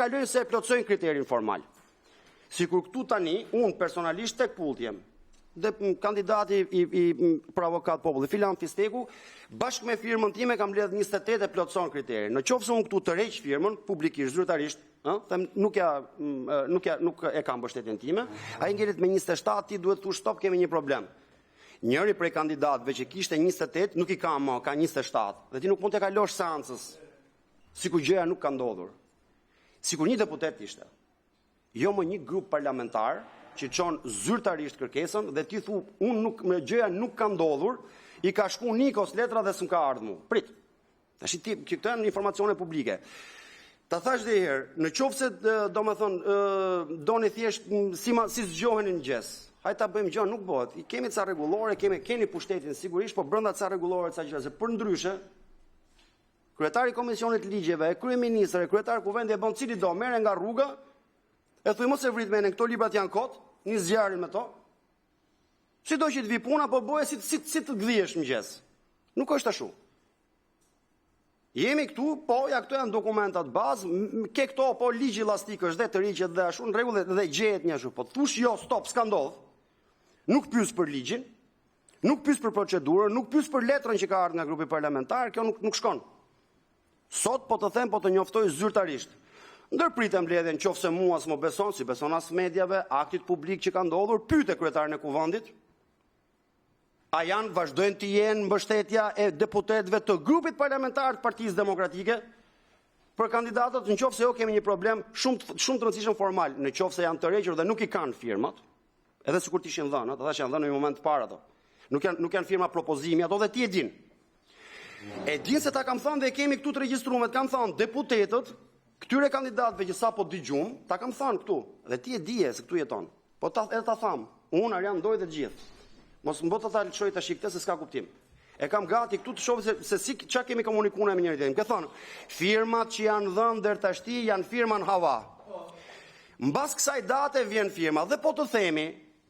Kalojnë se e plotësojnë kriterin formal. Sikur këtu tani, unë personalisht tek pulti jem, dhe kandidati i, i, për avokat populli, filan fisteku, bashkë me firmën time kam mbledh 28 e plotëson kriterin. Në qoftë se unë këtu tërheq firmën, publikisht, zyrtarisht, ë, them nuk ja nuk ja nuk e kam mbështetjen time, ai ngelet me 27, ti duhet të thuash stop, kemi një problem. Njëri prej kandidatëve që kishte 28 nuk i ka më, ka 27 dhe ti nuk mund t'ia kalosh seancës sikur gjëja nuk ka ndodhur. Sikur një deputet ishte, jo më një grup parlamentar që çon zyrtarisht kërkesën dhe ti thu unë nuk me gjëja nuk ka ndodhur, i ka shku Nikos letra dhe s'm ka ardhur mua. Prit. Tash ti që këto janë informacione publike. Ta thash dhe herë, në qoftë se domethënë ë doni thjesht si ma, si zgjoheni në mëngjes, hajde ta bëjmë gjë, nuk bëhet. I kemi ca rregullore, kemi keni pushtetin sigurisht, po brenda ca rregullore ca gjëra, se për ndryshe kryetari i Komisionit të Ligjeve, e kryeministri, e kryetar kuvendi e bën cili do, merre nga rruga, e thuj mos e vrit mendjen, këto librat janë kot, nis zjarrin me to. Si do që të vi puna, po bëje si si si të gdhihesh në mëngjes. Nuk është ashtu. Jemi këtu, po, ja këto janë dokumentat bazë, ke këto, po ligji llastik është dhe tërhiqet dhe ashtu në rregull dhe, dhe gjehet një ashtu. Po thush jo, stop, s'ka ndodh. Nuk pyes për ligjin, nuk pyes për procedurën, nuk pyes për letrën që ka ardhur nga grupi parlamentar, kjo nuk nuk shkon. Sot po të them, po të njoftoj zyrtarisht. Ndërpritem mbledhjen nëse mua s'më beson, si beson as mediave, aktit publik që ka ndodhur, pyete kryetarin e kuvendit. A janë vazhdojnë të jenë mbështetja e deputetëve të grupit parlamentar të Partisë Demokratike për kandidatët? Në qoftë se jo, kemi një problem shumë të, shumë të rëndësishëm formal. Në qoftë se janë tërhequr dhe nuk i kanë firmat, edhe sikur të ishin dhënë, ata thash janë dhënë në një moment të parë ato. Nuk janë nuk janë firma propozimi ato dhe ti e din. E din se ta kam thënë dhe e kemi këtu të regjistruar, të kam thënë deputetët këtyre kandidatëve që sapo dëgjum, ta kam thënë këtu dhe ti e dije se këtu jeton. Po ta edhe ta tham, unë Arjan Ndoj dhe të gjithë. Mos më bë të ta lëshoj tash këtë se s'ka kuptim. E kam gati këtu të shoh se, se si çka kemi komunikuar me njëri tjetrin. Më ke thënë, firmat që janë dhënë deri tashti janë firma në hava. Mbas kësaj date vjen firma dhe po të themi,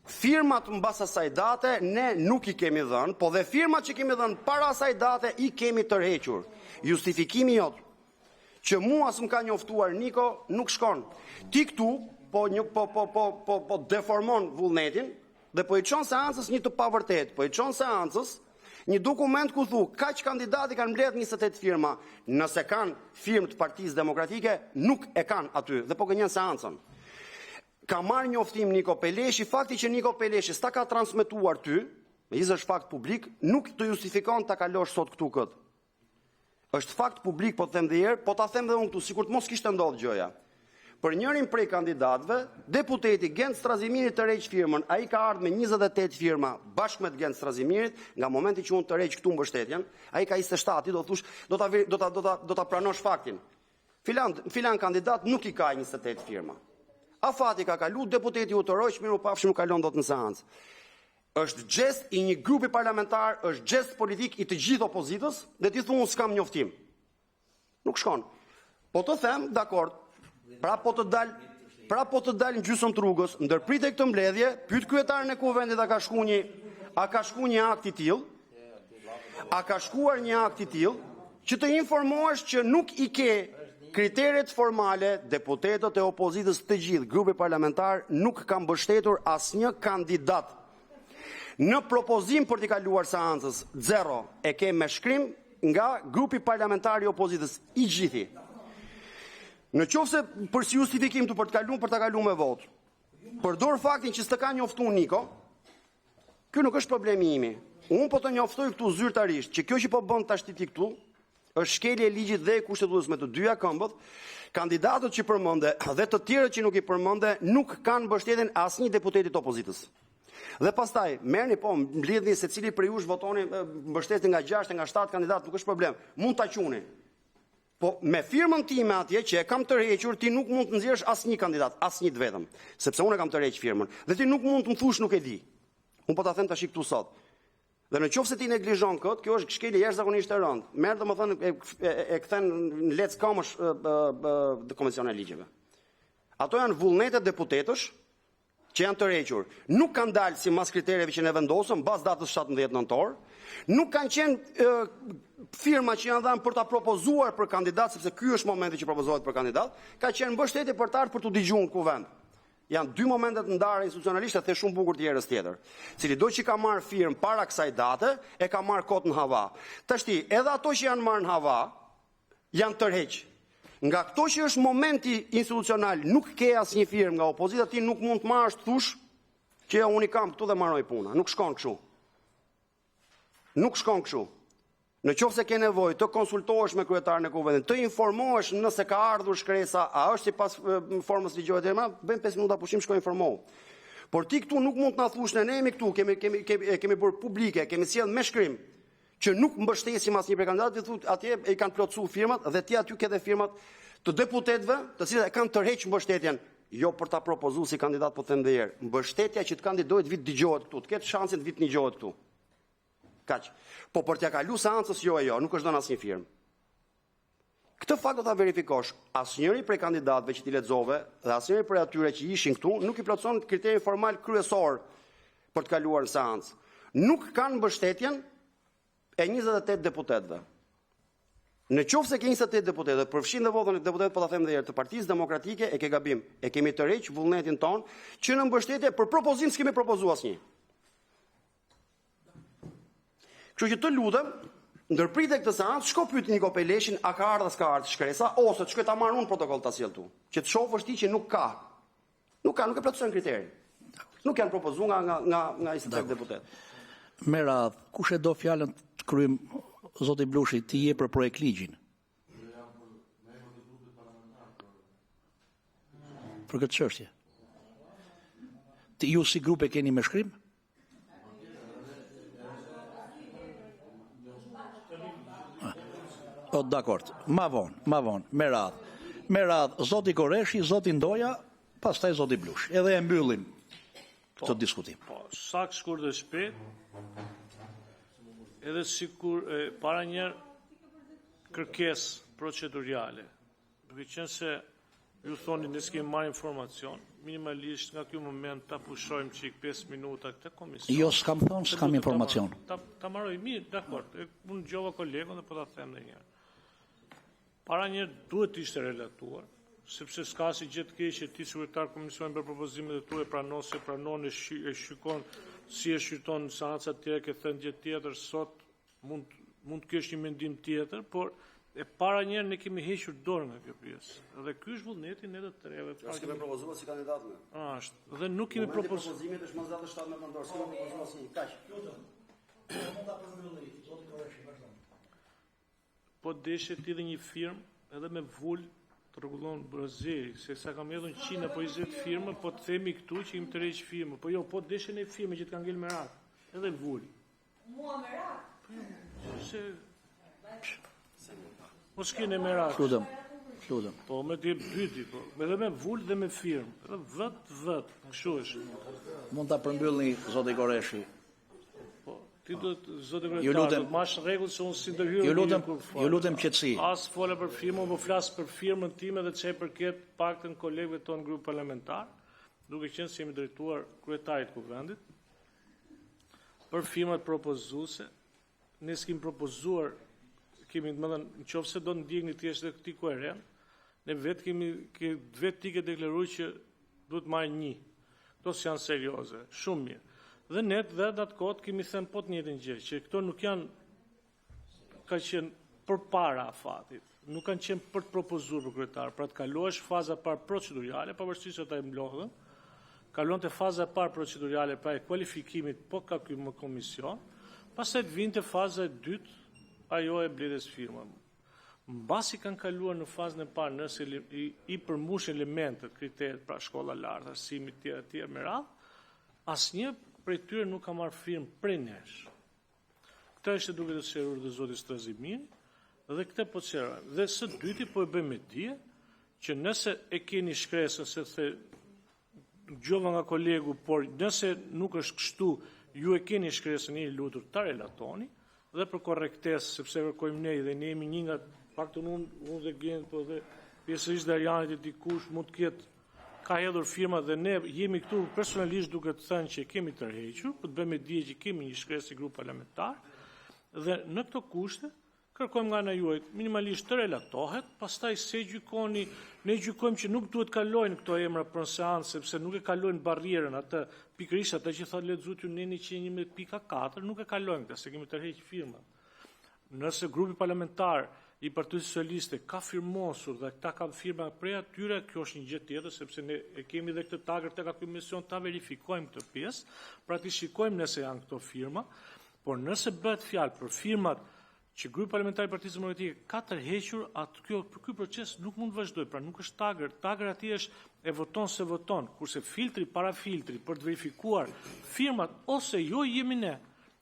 firmat mbas asaj date ne nuk i kemi dhënë, po dhe firmat që kemi dhënë para asaj date i kemi tërhequr. Justifikimi jot që mua s'm ka njoftuar Niko nuk shkon. Ti këtu po një po po po po po deformon vullnetin dhe po i çon seancës një të pavërtet, po i çon seancës një dokument ku thu kaq kandidati kanë mbledh 28 firma, nëse kanë firmë të Partisë Demokratike nuk e kanë aty dhe po gënjen seancën. Ka marrë njoftim Niko Peleshi, fakti që Niko Peleshi s'ta ka transmetuar ty, megjithëse është fakt publik, nuk të justifikon ta kalosh sot këtu kët. Është fakt publik, po të them edhe një herë, po ta them edhe unë këtu, sikur të mos kishte ndodhur gjëja. Për njërin prej kandidatëve, deputeti Gent Strazimiri tërheq firmën. Ai ka ardhur me 28 firma bashkë me të Gent Strazimirit, nga momenti që unë tërheq këtu mbështetjen, ai ka 27, ti do thosh, do ta do ta do ta do ta pranosh faktin. Filan filan kandidat nuk i ka 28 firma. Afati ka kalu, deputeti u tërhoq, miru pafshim, nuk kalon dot në seancë. Është gjest i një grupi parlamentar, është gjest politik i të gjithë opozitës dhe ti thua unë s'kam njoftim. Nuk shkon. Po të them, dakord, pra po të dal, pra po të dal në gjysmë të rrugës, ndërprite këtë mbledhje, pyet kryetarin e kuvendit a ka shku një a ka shku një akt i tillë? A ka shkuar një akt i tillë që të informohesh që nuk i ke kriteret formale, deputetët e opozitës të gjithë, grupi parlamentar nuk ka mbështetur asnjë kandidat në propozim për t'i kaluar seancës, zero, e ke me shkrim nga grupi parlamentar i opozitës, i gjithi. Në qoftë se për si justifikim të për të kaluar për ta kaluar me votë, përdor faktin që s'të ka njoftuar Niko, ky nuk është problemi imi. Unë po të njoftoj këtu zyrtarisht që kjo që po bën tash ti këtu është shkelje e ligjit dhe e kushtetutës me të dyja këmbët. Kandidatët që përmende dhe të tjerët që nuk i përmende nuk kanë mbështetjen e asnjë deputeti të opozitës. Dhe pastaj merrni po mblidhni secili prej jush votoni mbështetni nga 6 nga 7 kandidatë, nuk është problem. Mund ta quni. Po me firmën time atje që e kam tërhequr, ti nuk mund të nxjerrësh asnjë kandidat, asnjë të vetëm, sepse unë e kam tërheq firmën. Dhe ti nuk mund të më thuash nuk e di. Unë po ta them tash këtu sot. Dhe në qoftë se ti neglizhon këtë, kjo është shkelje jashtëzakonisht e rëndë. Merr domethënë e, e, e kthen në lec këmbësh ë, ë, ë, Komisionin e Ligjeve. Ato janë vullnete deputetësh. që janë tërhequr nuk kanë dalë sipas kritereve që ne vendosëm pas datës 17 nëntor, nuk kanë qenë firma që janë dhënë për ta propozuar për kandidat, sepse ky është momenti që propozohet për kandidat, ka qenë mbështetje për të ardhur për t'u dëgjuar në Kuvend. Janë dy momente të ndara institucionalisht, e the shumë bukur ti herës tjetër. Cilido që ka marrë firmë para kësaj date, e ka marrë kot në hava. Tashti, edhe ato që janë marrë në hava, janë tërhequr. Nga këto që është momenti institucional, nuk ke asnjë firmë nga opozita, ti nuk mund të marrësh të thuash që jo, unë i kam këtu dhe mbaroi puna. Nuk shkon kështu. Nuk shkon kështu. Në qoftë se ke nevojë të konsultohesh me Kryetarin e Kuvendit, të informohesh nëse ka ardhur shkresa, a është sipas formës ligjore e të tjera, bëjmë 5 minuta pushim, shko informohu. Por ti këtu nuk mund të na thuash ne, ne jemi këtu, kemi kemi kemi e kemi bërë publike, kemi sjellë me shkrim që nuk mbështesim asnjë prej kandidatëve, ti thua atje e kanë plotësuar firmat dhe ti aty ke dhe firmat të deputetëve, të cilët e kanë tërheq mbështetjen, jo për ta propozuar si kandidat, po them edhe një herë, mbështetja që të kandidojë të vi të dëgjohet këtu, të ketë shansin të vi të dëgjohet këtu. Kaq. Po për t'ia kaluar seancës jo e jo, nuk është dhënë asnjë firmë. Këtë fakt do ta verifikosh. Asnjëri prej kandidatëve që ti lexove dhe asnjëri prej atyre që ishin këtu nuk i plotëson kriterin formal kryesor për të kaluar në seancë. Nuk kanë mbështetjen e 28 deputetëve. Në qoftë se ke 28 deputetë, përfshin dhe votën e deputetëve, po ta them edhe një herë, të Partisë Demokratike e ke gabim. E kemi tërheq vullnetin ton që në mbështetje për propozim s'kemi propozuar asnjë. Kështu që të lutem, ndërprite këtë seancë, shko pyet Niko Peleshin a ka ardhur a s'ka ardhur shkresa ose të shkoj ta marr unë protokoll ta sjell këtu, që të shohësh ti që nuk ka. Nuk ka, nuk e plotësojnë kriterin. Nuk janë propozuar nga nga nga nga 28 deputetë. Me radhë, kush e do fjalën të kryejmë, zoti Blushi, ti je për projektligjin. Për këtë çështje. Ti ju si grup e keni me shkrim? Po, dakord. Ma vonë, ma vonë, me radhë. Me radhë, zoti Korreshi, zoti Ndoja, pastaj zoti Blushi. Edhe e mbyllim këtë diskutim. Po, saktë shkurt dhe shpejt. Edhe sikur e para një kërkesë procedurale, duke qenë se ju thoni ne s'kemi marrë informacion, minimalisht nga ky moment ta pushojmë çik 5 minuta këtë komision. Jo, s'kam thënë, s'kam informacion. Ta, ta marroj mirë, dakord. E, Unë dëgjova kolegun dhe po ta them edhe një herë. Para një duhet të ishte relatuar, sepse s'ka asnjë gjë të keqe ti si kryetar komisioni për propozimet e tua pranon se pranon e, shi, e shikon si e shqyrton në seanca të tjera ke thënë gjë tjetër sot mund mund të kesh një mendim tjetër, por e para një herë ne kemi hequr dorë nga kjo pjesë. Dhe ky është vullneti ne të treve. Jo, s'kemi propozuar si kandidat ne. A, është. Dhe nuk kemi Momenti i propozuar. propozimit është mas datës 17 nëntor, s'kemi propozuar asnjë. Kaq. Mund ta përmbylli, zoti Korreshi, vazhdoni. Po deshe ti dhe një firmë, edhe me vul të rregullon Brazili, se sa kam hedhur 100 apo 20 firma, po të themi këtu që jemi tërheq firmë. Po jo, po deshe një firmë që të ka ngel merak, edhe vul. Mua merak. Se Mos keni merak. Lutem, lutem. Po me të jep dy ti, po. Edhe me vul dhe me firmë. Edhe vet vet, kështu është. Mund ta përmbyllni zoti Korreshi. Po, ti do të zoti Ju kryetar, lutem. do të marrësh rregull se unë si ndërhyj. Ju lutem, ju lutem qetësi. As fola për firmën, po flas për firmën time dhe çe përket paktën kolegëve tonë grup parlamentar, duke qenë se jemi drejtuar kryetarit të kuvendit për firmat propozuese. Ne s'kemi propozuar, kemi, më thënë, në qoftë se do të ndjekni thjesht dhe këti koherent, ne vetë kemi ke, vetë ti ke deklaruar që duhet marrë një. Këto s'janë serioze, shumë mirë. Dhe ne dhe në atë kohë kemi thënë po të njëjtën gjë, që këto nuk janë ka qenë përpara afatit, nuk kanë qenë për të propozuar për kryetar, pra të kalohesh faza e parë procedurale, pavarësisht se ata e mblodhën, kalonte faza e parë procedurale, pra e kualifikimit po ka ky më komision, pastaj të vinte faza e dytë, ajo e mbledhjes firmave. Mbasi kanë kaluar në fazën e parë, nëse li- i, i përmbush elementët, kriteret, pra shkolla lartë, arsimi etj etj me radhë, asnjë prej tyre nuk ka marrë firmë prej nesh. Këtë është duke të sqaruar dhe zoti Strazimiri, dhe këtë po sqarojmë. Dhe së dyti po e bëjmë me dije që nëse e keni shkresën se the dëgjova nga kolegu, por nëse nuk është kështu, ju e keni shkresën, jeni lutur ta relatoni dhe për korrektesë, sepse kërkojmë ne dhe ne jemi një nga paktën unë, unë dhe Gent, po dhe pjesërisht dhe Arjanit e dikush mund të ketë. ka hedhur firmat dhe ne jemi këtu personalisht duke të thënë që e kemi tërhequr, po të bëjmë me dije që kemi një shkresë si grup parlamentar dhe në këto kushte kërkojmë nga ana juaj minimalisht të relatohet, pastaj si e gjykoni, ne gjykojmë që nuk duhet të kalojnë këto emra për në seancë, sepse nuk e kalojnë barrierën atë, pikërisht atë që thotë lexuat ju neni 111 pika 4, nuk e kalojnë këtë, se kemi tërhequr firmat. Nëse grupi parlamentar i Partisë Socialiste ka firmosur dhe këta kanë firma prej atyre, kjo është një gjë tjetër, sepse ne e kemi edhe këtë tagër tek ky mision ta verifikojmë këtë pjesë, pra të shikojmë nëse janë këto firma, por nëse bëhet fjalë për firmat që Grupi Parlamentar i Partisë Demokratike ka tërhequr, atë kjo ky proces nuk mund të vazhdojë, pra nuk është tagër, tagër atje është e voton se voton, kurse filtri para filtri për të verifikuar firmat ose jo jemi ne.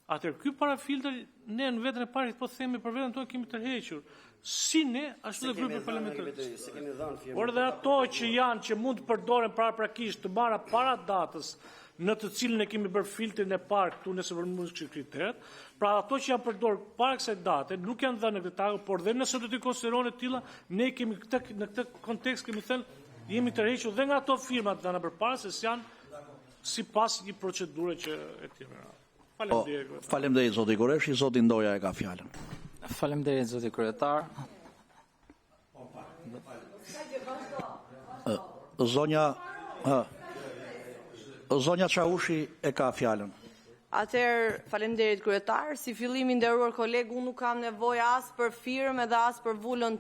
Atëherë ky para filtri ne në vetën e parë po themi për veten tonë kemi tërhequr. Si ne, ashtu dhe grupi parlamentar. Se kemi dhënë firmë. Por edhe ato që janë që mund të përdoren paraprakisht të marra para datës në të cilën e kemi bërë filtrin e parë këtu nëse përmbush kriteret, pra ato që janë përdorur para kësaj date nuk janë dhënë në këtë tagër, por dhe nëse do t'i konsideroni të tilla, ne kemi këtë në këtë kontekst kemi thënë jemi tërhequr dhe nga ato firma të dhëna përpara se s'janë sipas një procedure që e tjera. Faleminderit. Po, faleminderit zoti Korreshi, zoti Ndoja e ka fjalën. Faleminderit zoti kryetar. Zonja ë Zonja Çaushi e ka fjalën. Atëherë, faleminderit kryetar. Si fillim i nderuar koleg, unë nuk kam nevojë as për firmë edhe as për vulën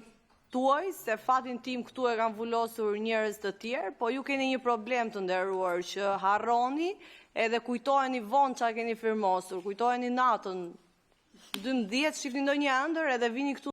tuaj, se fatin tim këtu e kanë vulosur njerëz të tjerë, po ju keni një problem të nderuar që harroni edhe kujtoheni vonë çka keni firmosur, kujtoheni natën 12, shihni ndonjë ëndër edhe vini këtu.